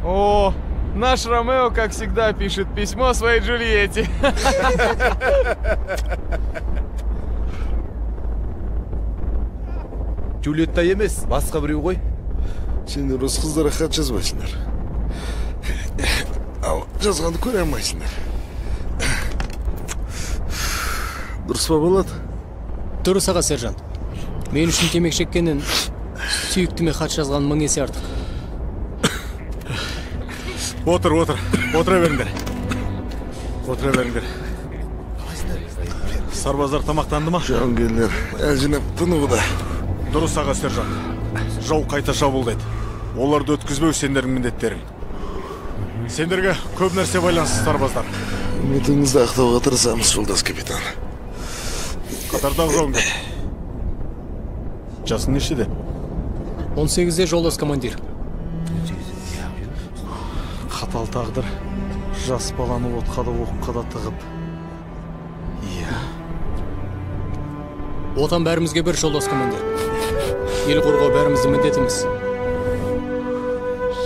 О, наш Ромео, как всегда, пишет письмо своей Джульетте. Джульетта емес, басқа біреу ғой. Сендер осы қыздарға хат жазбайсыңдар. Ал жазғанды көре алмайсыңдар. Дұрыс па, Болат? Дұрыс, аға сержант. Мен үшін темекі шеккеннен сүйіктіме хат жазған мың есе артық. Отыр, отыр. Отыра беріңдер. Отыра беріңдер. Сарбаздар тамақтанды ма? Жауынгерлер әл жинап тынығуда. Дұрыс, аға сержант. Жау қайта шабуылдайды. Оларды өткізбеу сендердің міндеттерің. Сендерге көп нәрсе байланысты, сарбаздар. Үмітіңізді ақтауға тырысамыз, жолдас капитан. Қатардағы жауынгер. Жасың нешеде? 18-де, жолдас командир. Қатал тағдыр жас баланы отқа да оққа да тығып. Иә. Отан бәрімізге бір, жолдас командир. Ел қорғау бәріміздің міндетіміз.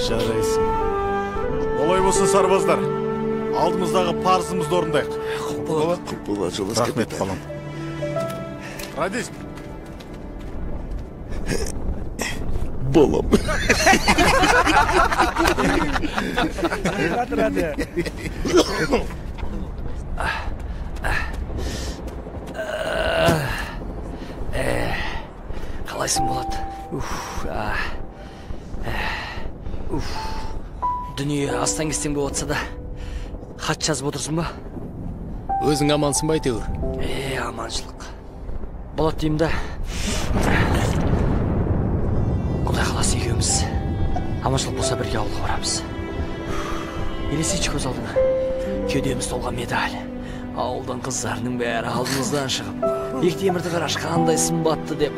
Жарайсың. Олай болсын, сарбаздар. Алдымыздағы парызымызды орындайық. Құп болады. Құп болады, жолдас капитан. Рахмет, балам. Радист. Балам. Қалайсың, Болат? Уф. Дүние астан-кестен болып жатса да, хат жазып отырсың ба? Өзің амансың ба әйтеуір? Аманшылық. Болат деймін да. Құдай қаласа екеуміз аманшылық болса бірге ауылға барамыз. Елестетші көз алдыңа. Кеудеміз толған медаль. Ауылдың қыздарының бәрі алдымыздан шығып, Бектемірді қарашы қандай сымбатты деп.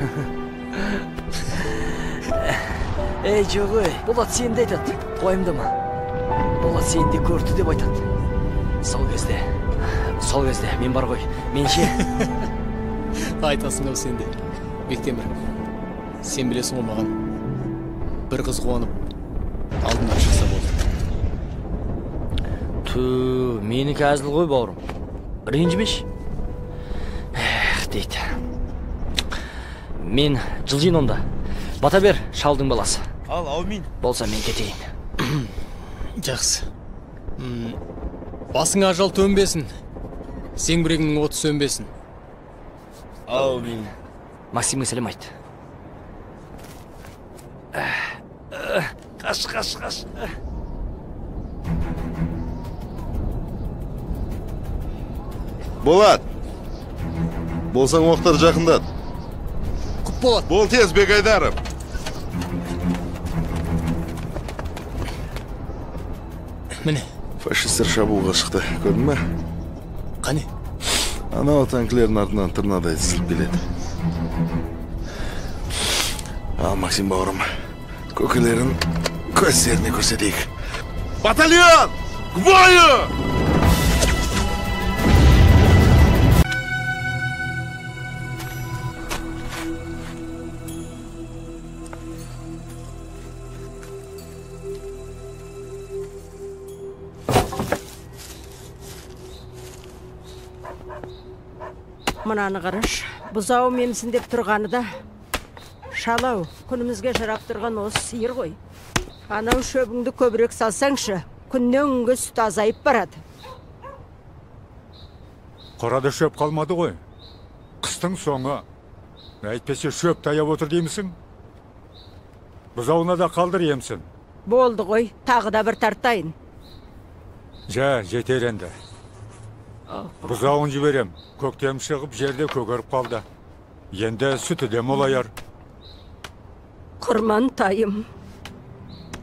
Ей, жоқ ей, Болат сені де айтады, қойымдама. Болат сені де көрді деп айтады. Сол кезде мен бар ғой, мен ше. Айтасың ау сен де, Бектемір. Сен білесің ғой маған. Бір қыз қуанып, алдымнан шықса болды. Ту, менікі әзіл ғой, бауырым. Ренжімеші. Эх, дейді. Мен жылжиын онда. Бата бер, шалдың баласы. Ал, аумин. Болса мен кетейін. Жақсы. Басыңа ажал төнбесін. Зеңбірегіңнің оты сөнбесін. Аумин. Максимге сәлем айт. Қаш, қаш, қаш. Болат! Болсаң оқтар жақындат. Құп болады. Бол тез, Бекайдаров. Міне. Фашистер шабуылға шықты, көрдің бе? Қане? Анау танкілердің артынан тырнадай тізіліп келеді. Ал, Максим бауырым, көкелерін көздеріне көрсетейік. Батальон! К бою! Мынаны қараш, бұзауым емсін деп тұрғаны да. Шалау, күнімізге жарап тұрған осы сиыр ғой. Анау шөбіңді көбірек салсаңшы, күннен күнге сүт азайып барады. Қорада шөп қалмады ғой. Қыстың соңы. Әйтпесе шөп таяп отыр деймісің? Бұзауына да қалдыр емсін. Болды ғой, тағы да бір тартайын. Жә, жетер енді. Бұзауын жіберем. Көктем шығып, жерде көгеріп қалды. Енді сүті де молаяр. Құрман тайым,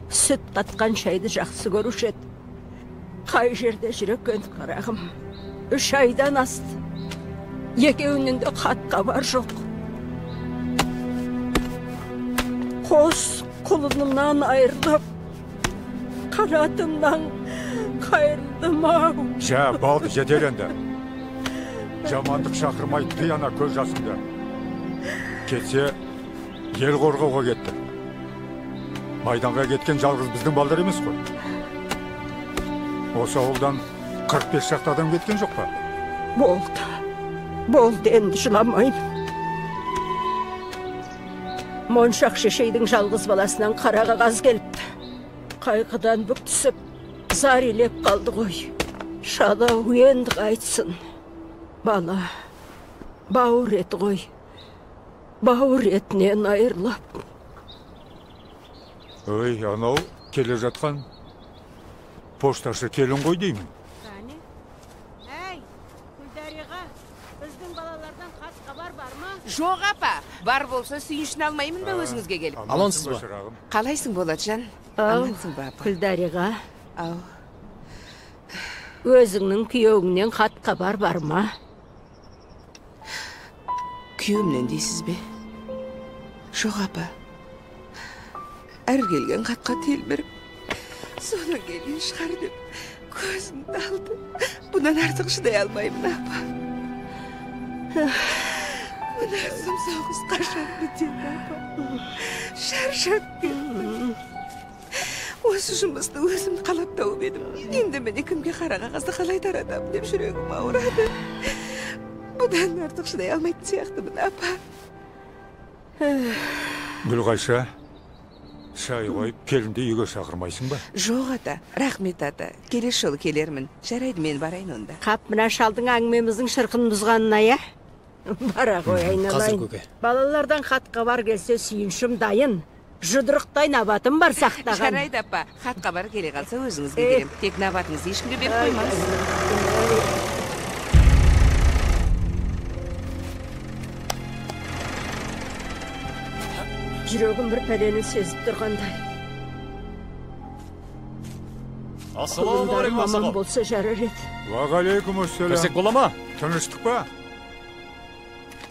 сүт қатқан шайды жақсы көруші еді. Қай жерде жүр екен қарағым? 3 айдан асты. Екеуінен де хат хабар жоқ. Қос құлынымнан айырылып, қанатымнан қайырылдым ау. Жә, болды, жетер енді. Жамандық шақырмай тый ана көз жасыңды. Кетсе, ел қорғауға кетті. Майданға кеткен жалғыз біздің балдар емес қой. Осы ауылдан 45 шақты адам кеткен жоқ па? Болды. Болды, енді жыламаймын. Моншақ шешейдің жалғыз баласынан қара қағаз келіпті. Қайғыдан бүк түсіп, зар илеп қалды ғой. Шалау енді қайтсын. Бала бауыр еті ғой. Бауыр етінен айырылып. Ой, анау келе жатқан пошташы келін ғой деймін. Әй, Гүлдариға, біздің балалардан хат хабар бар ма? Жоқ, апа, бар болса сүйіншін алмаймын ба өзіңізге келіп? Амансыз ба? Қалайсың, Болатжан? Амансың ба, апа? Гүлдариға. Ау. Өзіңнің күйеуіңнен хат хабар бар ма? Күйеуімнен дейсіз бе? Жоқ, апа. Әр келген хатқа телміріп, содан келген шығар деп көзімді алды. Бұдан артық шыдай алмаймын, апа. Мына сұм соғыс қашан бітеді, апа? Шаршап кеттім. Осы жұмысты өзім қалап тауып едім. Енді міне кімге қара қағазды қалай таратамын деп жүрегім ауырады. Бұдан артық шыдай алмайтын сияқтымын, апа. Гүлғайша, шай қойып, келінді үйге шақырмайсың ба? Жоқ, ата, рахмет, ата. Келесі жолы келермін. Жарайды, мен барайын онда. Қап, мына шалдың әңгімеміздің шырқын бұзғанына, иә? Бара ғой, айналайын. Балалардан хат хабар келсе, сүйіншім дайын. Жұдырықтай набатым бар сақтаған. Жарайды, апа, хат хабар келе қалса өзіңізге берем. Тек набатыңызды ешкімге беріп қоймаңыз. Жүрегім бір пәлені сезіп тұрғандай. Ассалаумағалейкум, аман болса жарар еді. Уағалейкум ассалам. Кірсек бола ма? Тыныштық па?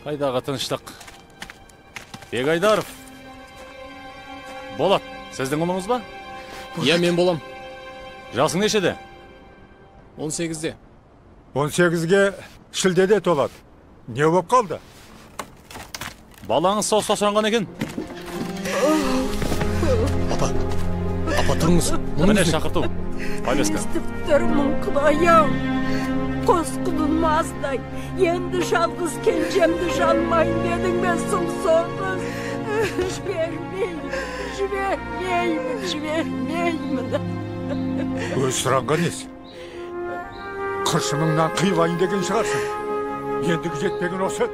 Қайдағы тыныштық? Бегайдаров. Болат, сіздің ұлыңыз ба? Иә, мен болам. Жасың нешеде? 18-де. 18-ге шілдеде толады. Не болып қалды? Балаңыз соғыста сұранған екен. Апа, апа тұрыңыз. Міне шақырту. Повестка. Естіп тұрмын, Құдай-ау. Қос құлыным аздай. Енді жалғыз кенжемді жалмайын дедің бе, сұм соғыс? Жібермеймін, жібермеймін, жібермеймін. Өз сұранған несі? Қыршыныңнан қиылайын деген шығарсың. Ендігі жетпеген осы.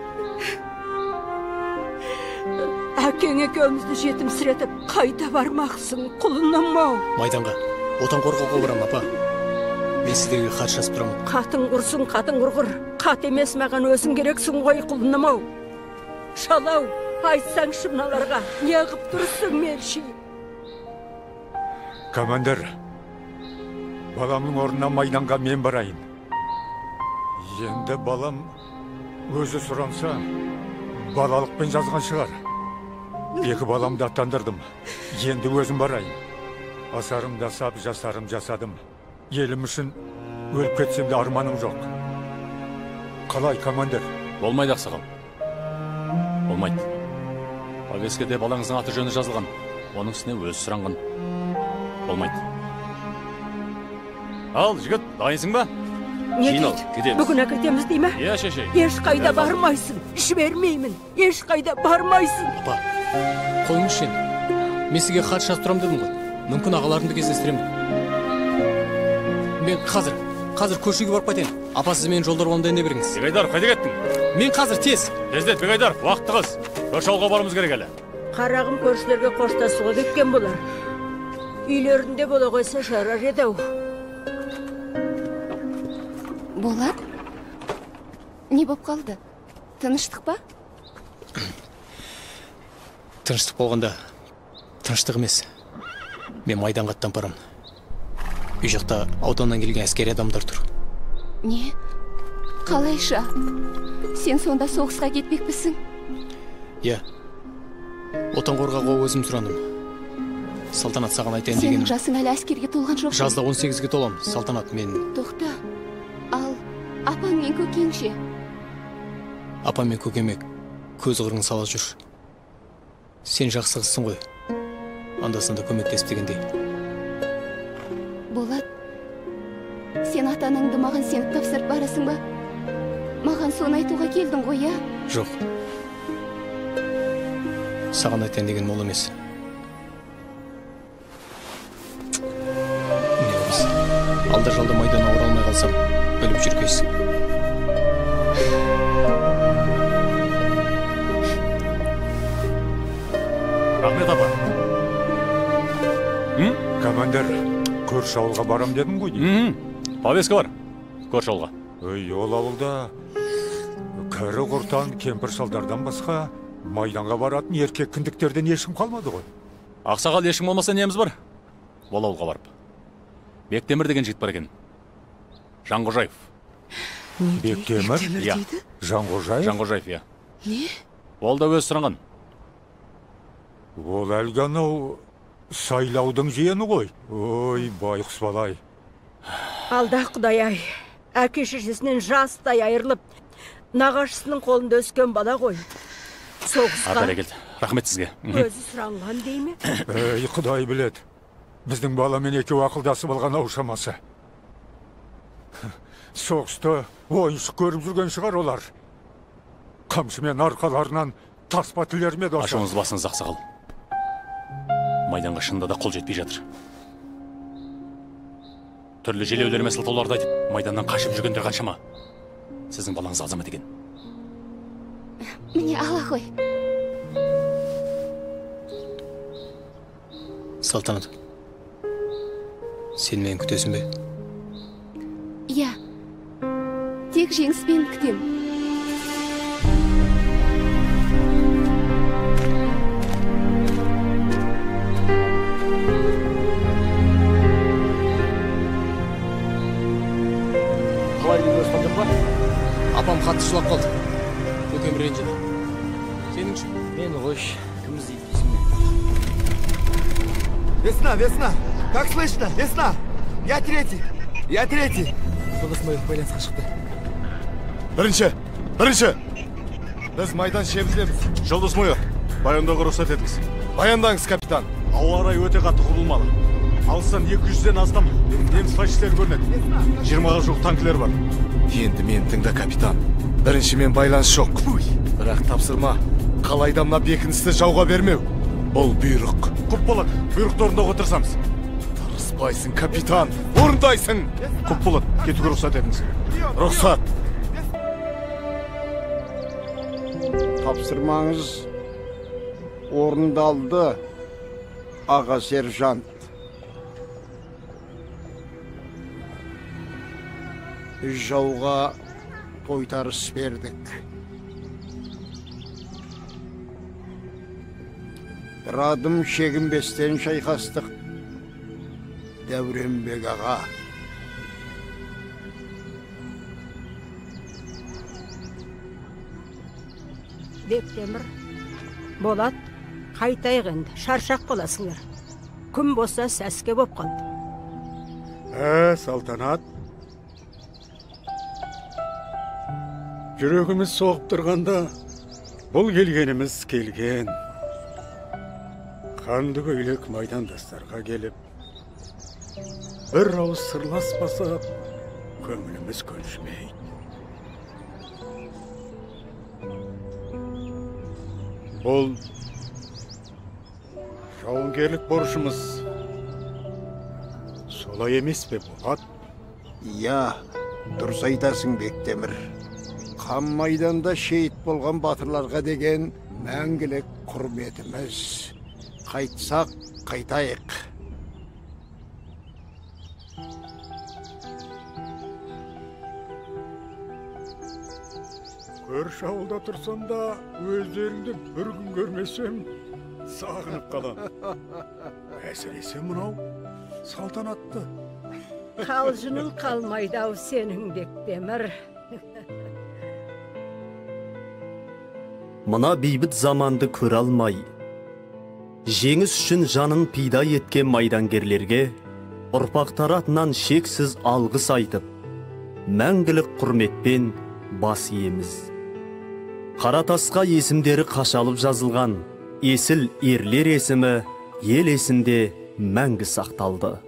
Әкең екеумізді жетімсіретіп қайда бармақсың, құлыным-ау? Майданға, отан қорғауға барам, апа. Мен сіздерге хат жазып тұрамын. Қатың құрсын, қатың құрғыр. Қат емес маған өзің керексің ғой, құлыным-ау. Шалау, айтсаңшы мыналарға, неғып тұрсың мелшиіп? Командир, баламның орнына майданға мен барайын. Енді балам өзі сұранса, балалықпен жазған шығар. Екі баламды аттандырдым. Енді өзім барайын. Асарымды асап, жасарым жасадым. Елім үшін өліп кетсем де арманым жоқ. Қалай, командир? Болмайды, ақсақал. Болмайды. Повесткеде балаңыздың аты жөні жазылған. Оның үстіне өзі сұранған. Болмайды. Ал, жігіт, дайынсың ба? Не дейді? Бүгін әкетеміз дей ме? Иә, шешей. Ешқайда бармайсың. Жібермеймін. Ешқайда бармайсың. Апа, қойыңызшы енді. Мен сізге хат жазып тұрам дедім ғой. Мүмкін ағаларымды кездестіремін. Мен қазір көршіге барып қайтайын. Апа, сіз мені жолдарбамды дайындай беріңіз. Бегайдаров, қайда кеттің? Мен қазір тез. Тездет, Бегайдаров, уақыт тығыз. Көрші ауылға баруымыз керек әлі. Қарағым көршілерге қоштасуға кеткен болар. Үйлерінде бола қойса жарар еді-ау. Болат, не боп қалды? Тыныштық па? Тыныштық болғанда, тыныштық емес. Мен майданға аттанып барамын. Үй жақта ауданнан келген әскери адамдар тұр. Не? Қалайша? Сен сонда соғысқа кетпекпісің? Иә. Отан қорғауға өзім сұрандым. Салтанат, саған айтайын дегенім. Сенің жасың әлі әскерге толған жоқ. Жазда 18-ге толамын. Салтанат, мен... Тоқта. Ал апаң мен көкең ше? Апам мен көкеме көз қырын сала жүр. Сен жақсы қызсың ғой. Анда-санда көмектесіп дегендей. Болат, сен ата-анаңды маған сеніп тапсырып барасың ба? Маған соны айтуға келдің ғой, я? Жоқ. Саған айтайын деген ол емес. Міне қыз, алда-жалда майданға оралмай қалсам, өліп жүргейсің. Рахмет, апа. Командир, көрші ауылға барам дедің ғой деймін. Повестка бар, көрші ауылға. Өй, ол ауылда кәрі құртан кемпір шалдардан басқа майданға баратын еркек кіндіктерден ешкім қалмады ғой. Ақсақал, ешкім болмаса неміз бар? Ол ауылға барып. Бектемір деген жігіт бар екен. Жанғожаев. Бектемір? Иә. Жанғожаев? Жанғожаев, иә. Не? Ол да өз сұранған. Ол әлгі анау сайлаудың жиені ғой. Ой, байғұс балай. Алда құдай-ай, әке шешесінен жастай айырылып, нағашысының қолында өскен бала ғой. Соғысқа. Бәрекелді. Рахмет сізге. Өзі сұранған дей ме? Ей, құдай біледі. Біздің баламен екеуі ақылдасып алған ау шамасы. Соғысты ойыншық көріп жүрген шығар олар. Қамшымен арқаларынан таспа тілер ме досы? Ашуыңыз басыңыз, ақсақал. Майданға шынында да қол жетпей жатыр. Түрлі желеулер мен сылтауларды айтып, майданнан қашып жүргендер қаншама. Сіздің балаңыз азамат екен. Міне, ала қой. Салтанат, сен мені күтесің бе? Иә, тек жеңіспен күтем. Қалай үйге ұстап жоқ па? Апам қатты жылап қалды. Көкем ренжіді. Сенің ше? Мені қойшы, кім іздейді дейсің бе? Весна, Весна! Как слышно? Весна! Я третий! Я третий! Жолдас майор байланысқа шықты. Бірінші! Бірінші! Біз майдан шебіндеміз. Жолдас майор, баяндауға рұқсат етіңіз. Баяндаңыз, капитан. Ауа райы өте қатты құбылмалы. Алыстан 200-ден астам неміс фашистері көрінеді. 20-ға жуық танкілер бар. Енді мен тыңда, капитан. Біріншімен байланыс жоқ. Бірақ тапсырма, қалайда мына бекіністі жауға бермеу. Бұл бұйрық. Құп болады, бұйрықты орындауға тырысамыз. Тырыспайсың, капитан, орындайсың. Құп болады, кетуге рұқсат етіңіз. Рұқсат. Тапсырмаңыз орындалды, аға сержант. Жауға тойтарыс бердік. Бір адым шегінбестен шайқастық, Дәуренбек аға. Бектемір, Болат, қайтайық енді, шаршақ боласыңдар. Күн болса сәске боп қалды. Салтанат. Жүрегіміз соғып тұрғанда, бұл келгеніміз келген. Қанды көйлек майдандастарға келіп, бір ауыз сырласпасақ, көңіліміз көншімейді. Бұл жауынгерлік борышымыз. Солай емес пе, Болат? Иә, дұрыс айтасың, Бектемір. Қан майданда шейіт болған батырларға деген мәңгілік құрметіміз. Қайтсақ, қайтайық. Көрші ауылда тұрсам да өздеріңді бір күн көрмесем, сағынып қалам. Әсіресе мынау Салтанатты. Қалжының қалмайды ау сенің, Бектемір. Мына бейбіт заманды көре алмай, жеңіс үшін жанын пида еткен майдангерлерге ұрпақтары атынан шексіз алғыс айтып, мәңгілік құрметпен бас иеміз. Қара тасқа есімдері қашалып жазылған есіл ерлер есімі ел есінде мәңгі сақталды.